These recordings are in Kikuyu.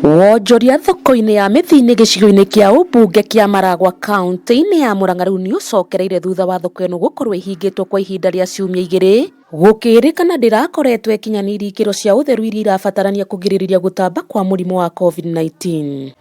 Wonjoria thoko-inĩ ya Mĩthiinĩ gĩcigo-inĩ kĩa ũmbunge kĩa Maragwa kaunti-inĩ ya Murang'a rĩu nĩ ũcokereire thutha wa thoko ĩno gũkorwo ĩhingĩtwo kwa ihinda rĩa ciumia igĩrĩ gũkĩrĩkana ndĩrakoretwo ĩkinyanĩirie ikĩro cia ũtheru iria irabatarania kũgirĩrĩria gũtamba kwa mũrimũ wa COVID-19.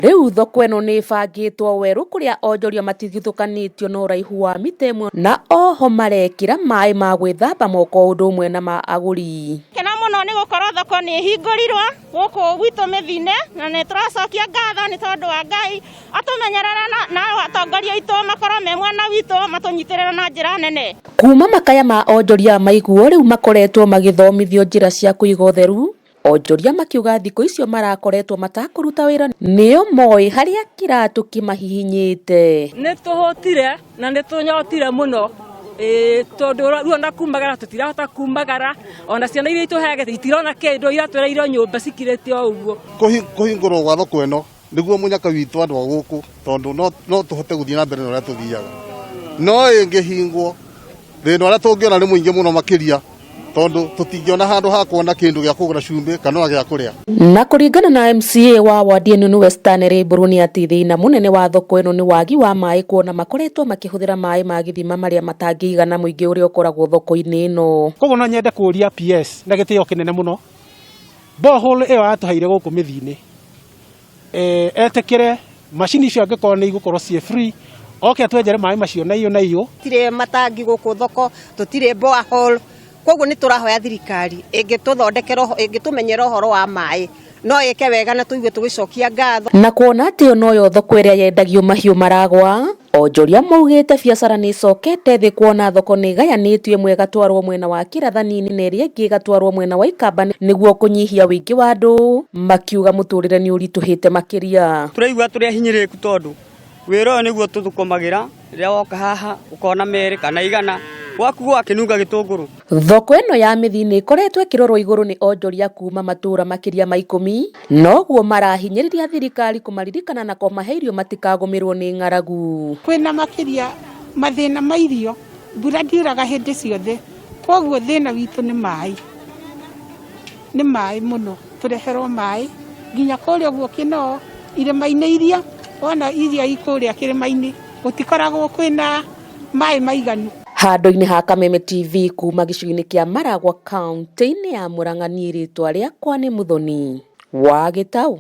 Rĩu thoko ĩno nĩ ĩbangĩtwo werũ kũrĩa onjoria matigithũkanĩtio na ũraihu wa mita ĩmwe na oho marekĩra maĩ ma gwĩthamba moko ũndũ ũmwe na ma agũri. Kena mũno nĩ gũkorwo thoko nĩ ĩhingũrirwo gũkũ gwitũ Mĩthiinĩ na nĩ tũracokia ngatho nĩ tondũ wa Ngai atũmenyerere na atongoria aitũ makorwo me mwena witũ matũnyitĩrĩre na njĩra nene. Kuma makaya ma onjoria maiguo rĩu makoretwo magĩthomithio njĩra cia kũiga ũtheru onjoria makiuga thikũ icio marakoretwo matakũruta wĩra nĩo moĩ harĩa kĩratũ kĩmahihinyĩte. Nĩ tũhũtire na nĩ tũnyotire mũno ĩĩ tondũ rĩu ona kumagara tũtirahota kumagara ona ciana iria itũheagĩte itirona kĩndũ iratwereirwo nyũmba cikirĩte o ũguo. Kũhingũrwo gwa thoko ĩno nĩguo mũnyaka witũ andũ a gũkũ tondũ no tũhote gũthiĩ na mbere na ũrĩa tũthiaga no ĩngĩhingwo thĩna ũrĩa tũngĩona nĩ mũingĩ mũno makĩria tondũ tũtingĩona handũ ha kuona kĩndũ gĩa kũgũra cumbĩ kana ona gĩa kũrĩa. Na kũringana na MCA wa wadi ĩno nĩwe Stanley Mbũrũ nĩ atĩ thĩna mũnene wa thoko ĩno nĩ wagi wa maĩ kuona makoretwo makĩhũthĩra maĩ ma gĩthima marĩa matangĩigana mũingĩ ũrĩa ũkoragwo thoko-inĩ ĩno. Koguo no nyende kũria PS na gĩtĩo kĩnene mũno borehole ĩyo atũheire gũkũ Mĩthiinĩ etĩkĩre macini icio angĩkorwo nĩ igũkorwo ciĩ free oke atwenjere maĩ macio na iyo na iyo. Tũtirĩ matangi gũkũ thoko, tũtirĩ borehole, koguo nĩ tũrahoya thirikari ĩngĩtũthondekera ĩngĩtũmenyera ũhoro wa maĩ no ĩke wega na tũigue tũgĩcokia ngatho. Na kuona atĩ ĩyo noyo thoko ĩrĩa yendagio mahiũ maragwa, onjoria maugĩte biacara nĩ ĩcokete thĩ kuona thoko nĩ ĩgayanĩtio ĩmwe ĩgatwarwo mwena wa Kĩrathani-inĩ na ĩrĩa ĩngĩ ĩgatwarwo mwena wa Ikamba nĩguo kũnyihia ũingĩ wa andũ, makiuga mũtũrĩre nĩ ũritũhĩte makĩria. Tũraigua tũrĩ ahinyĩrĩrĩku tondũ wĩra ũyũ nĩguo tũthũkũmagĩra, rĩrĩa woka haha ũkona merĩ kana igana, gwaku gwakĩnunga gĩtũngũrũ. Thoko ĩno ya Mĩthiinĩ ĩkoretwo ĩkĩrorwo igũrũ nĩ onjoria kuma matũra makĩria ma ikũmi, noguo marahinyĩrĩria thirikari kũmaririkana na kũmahe irio matikagũmĩrwo nĩ ng'aragu. Kwĩna makĩria mathĩna ma irio, mbura ndiuraga hĩndĩ ciothe, koguo thĩna witũ nĩ maĩ, nĩ maĩ mũno, tũreherwo maĩ nginya kũrĩa ũguo Kĩnoo, irĩma-inĩ iria, wona iria i kũrĩa kĩrĩma-inĩ gũtikoragwo kwĩna maĩ maiganu. Handũ-inĩ ha Kameme TV kuma gĩcigo-inĩ kĩa Maragwa kaunti-inĩ ya Murang'a niĩ rĩtwa rĩakwa nĩ Muthoni wa Gĩtaũ.